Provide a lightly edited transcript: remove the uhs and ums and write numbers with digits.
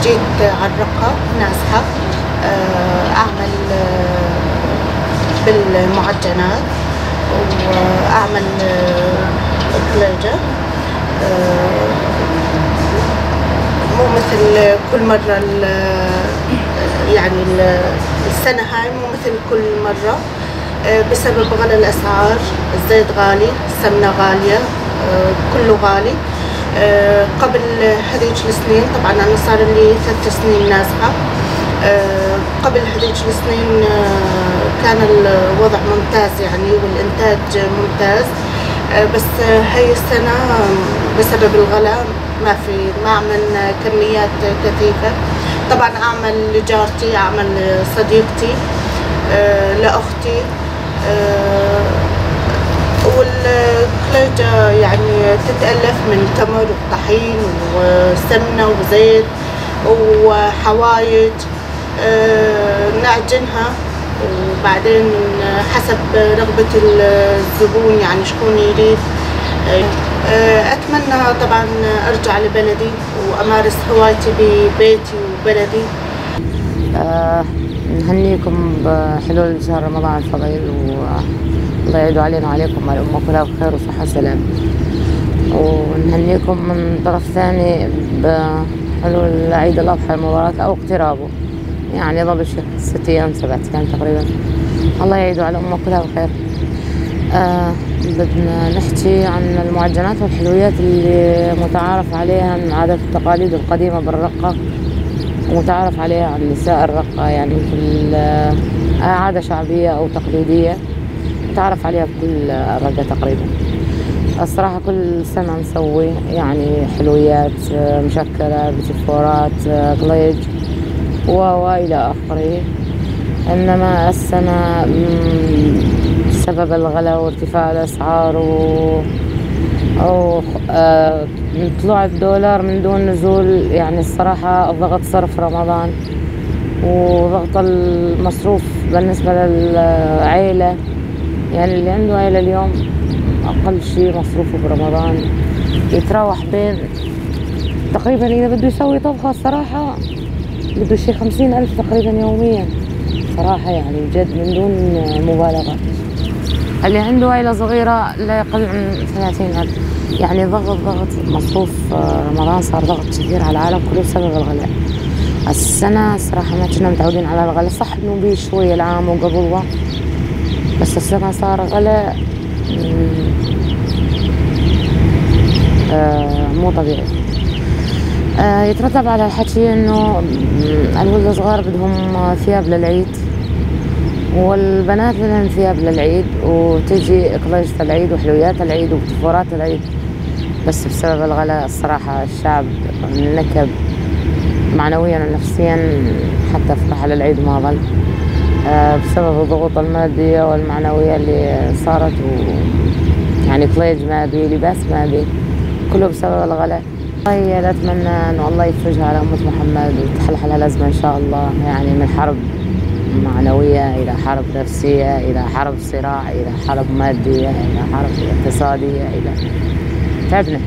جيت على الرقة نازحة أعمل بالمعجنات وأعمل كليجة، مو مثل كل مرة، يعني السنة هاي مو مثل كل مرة بسبب غلاء الأسعار. الزيت غالي، السمنة غالية، كله غالي. قبل هذيك السنين، طبعا أنا صار لي 3 سنين نازحة، قبل هذيك السنين كان الوضع ممتاز يعني والإنتاج ممتاز، بس هاي السنة بسبب الغلاء ما عملنا كميات كثيفة. طبعا أعمل لجارتي، أعمل لصديقتي، لأختي، والكليجة يعني تتألف من تمر وطحين وسمنة وزيت وحوايج، نعجنها وبعدين حسب رغبة الزبون يعني شكون يريد. أتمنى طبعا أرجع لبلدي وأمارس هوايتي ببيتي وبلدي. نهنيكم بحلول شهر رمضان الفضيل، والله يعيد علينا وعليكم وعلى الأمة كلها بخير وصحة وسلام. ونهنيكم من طرف ثاني بحلول عيد الأضحى المبارك أو اقترابه، يعني ظل شيء 6 أيام 7 أيام تقريبا. الله يعيده على الأمة كلها بخير. بدنا نحكي عن المعجنات والحلويات اللي متعارف عليها من عادات والتقاليد القديمة بالرقة، ومتعارف عليها عن نساء الرقة، يعني مثل عادة شعبية أو تقليدية متعارف عليها بكل الرقة تقريبا. الصراحة كل سنة نسوي يعني حلويات مشكلة، بتفورات، قليج وإلى آخره. إنما السنة بسبب الغلاء وارتفاع الأسعار أو طلوع الدولار من دون نزول، يعني الصراحة الضغط صار في رمضان، وضغط المصروف بالنسبة للعيلة، يعني اللي عنده عيلة اليوم أقل شيء مصروفه برمضان يتراوح بين تقريبا، إذا بده يسوي طبخة الصراحة بده شيء 50,000 تقريبا يوميا صراحة، يعني بجد من دون مبالغة. اللي عنده عيلة صغيرة لا يقل عن 30,000. يعني ضغط مصروف رمضان صار ضغط كثير على العالم كله بسبب الغلاء. السنة صراحة ما كنا متعودين على الغلاء، صح انه بيه شوية العام وقبله، بس السنة صار غلاء مو طبيعي. يترتب على الحكي انه الولد الصغار بدهم ثياب للعيد، والبنات بدهم ثياب للعيد، وتجي قليجة العيد وحلويات العيد وبتفورات العيد، بس بسبب الغلاء الصراحة الشعب نكب معنويا ونفسيا، حتى فرحة للعيد ما ظل، بسبب الضغوط المادية والمعنوية اللي صارت، يعني قليج ما بي، لباس ما بي، كله بسبب الغلاء. والله أتمنى إنه الله يفرجها على أمة محمد وتحلحلها الأزمة إن شاء الله، يعني من حرب معنوية إلى حرب نفسية إلى حرب صراع إلى حرب مادية إلى حرب اقتصادية إلى تعبنا.